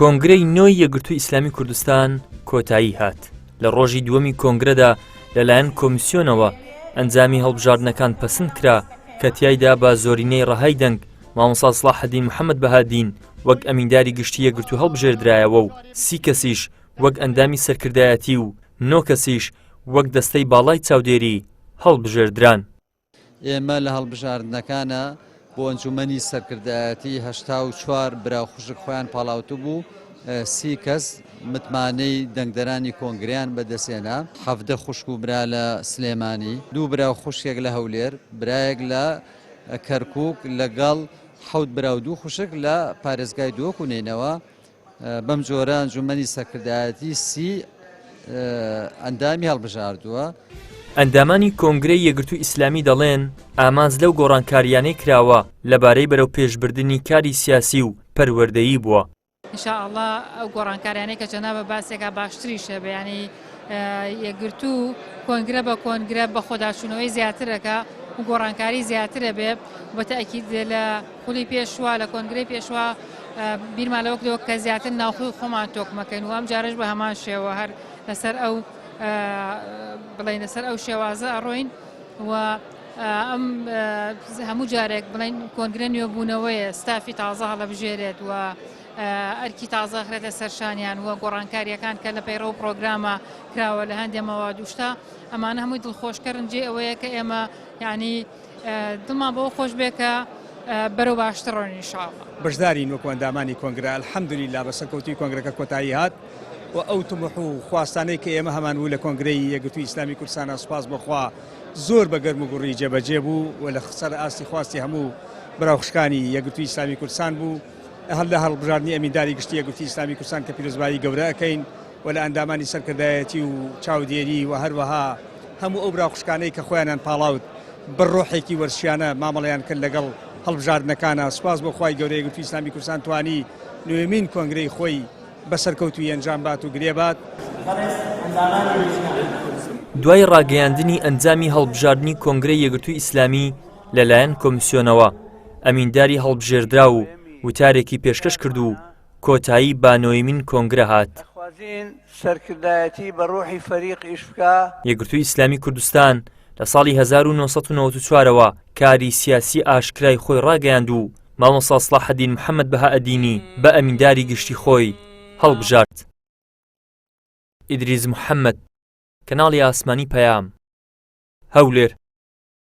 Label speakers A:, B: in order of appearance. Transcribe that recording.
A: کۆنگرەی نۆی یەکگرتووی ئیسلامی کوردستان کۆتایی هات. لە ڕۆژی دووەمی کۆنگرەدا لەلایەن کۆمیسیۆنەوە ئەنجامی هەڵبژاردنەکان پەسند کرا کە تیایدا بە زۆرینەی ڕەهای دەنگ مامۆستا سڵاحەدین محەممەد بەهادین وەک ئەمینداری گشتی یەکگرتوو هەڵبژێردرایەوە و سی کەسیش وەک ئەندامی سەرکردایەتی و نۆ کەسیش وەک دەستەی باڵای چاودێری هەڵبژێردران.
B: ئێمە لە هەڵبژاردنەکانا بۆ ئەنجومەنی سەرکردایەتی 84 برا و خوشک خۆیان پاڵاوتبوو، سی کەس متمانەی دەنگدەرانی کۆنگرەیان بەدەستهێنا، 17 خوشک و برا لە سلێمانی، دوو برا و خوشکێک لە هەولێر، برایەک لە کەرکوک لەگەڵ حەوت برا و دوو خوشک لە پارێزگای دهۆک و نەینەوا. بەم جۆرە ئەنجومەنی سەرکردایەتی سی ئەندامی هەڵبژاردووە.
A: ئەندامانی کۆنگرەی یەکگرتووی ئیسلامی دەڵێن، ئامانج لەو گۆڕانکارییانەی کراوە لەبارەی بەرەوپێشبردنی کاری سیاسی و پەروەردەیی بووە.
C: ان شاء اللە ئەو گۆڕانکاریانەی کە جەنابت باسێکا باشتریشە بێ یانی یەکگرتوو کۆنگرە بە کۆنگرە بەخۆداچوونەوەی زیاترەکە و گۆڕانکاری زیاترە بێ بە تەئکید لە خولی پێشوا لە کۆنگرەی پێشوا بیرمان لەوە کردەوە کە زیاتر ناوخۆی خۆمان تۆکمەکەین و ئەم جارەش بە هەمان شێوە هەر لەسەر ئەو بڵێن لەسەر ئەو شێوازە ئەڕۆین و ئەم هەموو جارێک بڵێن کۆنگرە نوێبوونەوەیە ستافی تازە هەڵەبژێرێت و ئەرکی تازە خرێتە سەرشانیان و گۆڕانکاریەکان کە لە پەیڕەو پرۆگرامە کراوە لە هەندێ مەوادوشتا ئەمانە هەمووی دڵخۆشکەرن جێ ئەوەیە کە ئێمە یعنی دڵمان بەوە خۆش بێ کە بەرەو باشتر ڕۆین ان شاء اللە.
D: بەشدارین وەکو ئەندامانی کۆنگرە الحمدللە بە سەرکەوتووی کۆنگرەکە کۆتایی هات و ئەو تموح و خواستانەی کە ئێمە هەمان بوو لە کۆنگرەی یەکگرتووی ئیسلامی کوردستانا سوپاس بۆ خوا زۆر بە گەرم و گوڕی جێبەجێ بوو و لە سەر ئاستی خواستی هەموو برا و خوشکانی یەکگرتووی ئیسلامی کوردستان بوو هەر لە هەڵبژاردنی ئەمینداری گشتی یەکگرتووی ئیسلامی کوردستان کە پیرۆزبایی گەورە ئەکەین و لە ئەندامانی سەرکردایەتی و چاودێری و هەروەها هەموو ئەو برا و خوشکانەی کە خۆیانیان پاڵاوت بە ڕۆحێکی وەرزشیانە مامەڵەیان کرد لەگەڵ هەڵبژاردنەکانا، سوپاس بۆ خوای گەورە یەکگرتووی ئیسلامی کوردستان توانی نوێمین کۆنگرەی خۆی بە سەرکەوتوویی ئەنجام بات و گرێ بات.
A: دوای ڕاگەیاندنی ئەنجامی هەڵبژاردنی کۆنگرەی یەکگرتووی ئیسلامی لەلایەن کۆمیسیۆنەوە، ئەمینداری هەڵبژێردراو وتارێکی پێشکەش کرد و کۆتایی بە نۆیەمین کۆنگرە هات.
E: ئەخوازین سەرکردایەتی بە ڕۆحی فەریق ئیش بکا.
A: یەکگرتووی ئیسلامی کوردستان لە ساڵی 1994 ەوە کاری سیاسی ئاشکرای خۆی ڕاگەیاند و مامۆستا سڵاحەدین محەمەد بەهائەدینی بە ئەمینداری گشتی خۆی هەڵبژارد. ئیدریس محەمەد، کەناڵی ئاسمانی پەیام، هەولێر.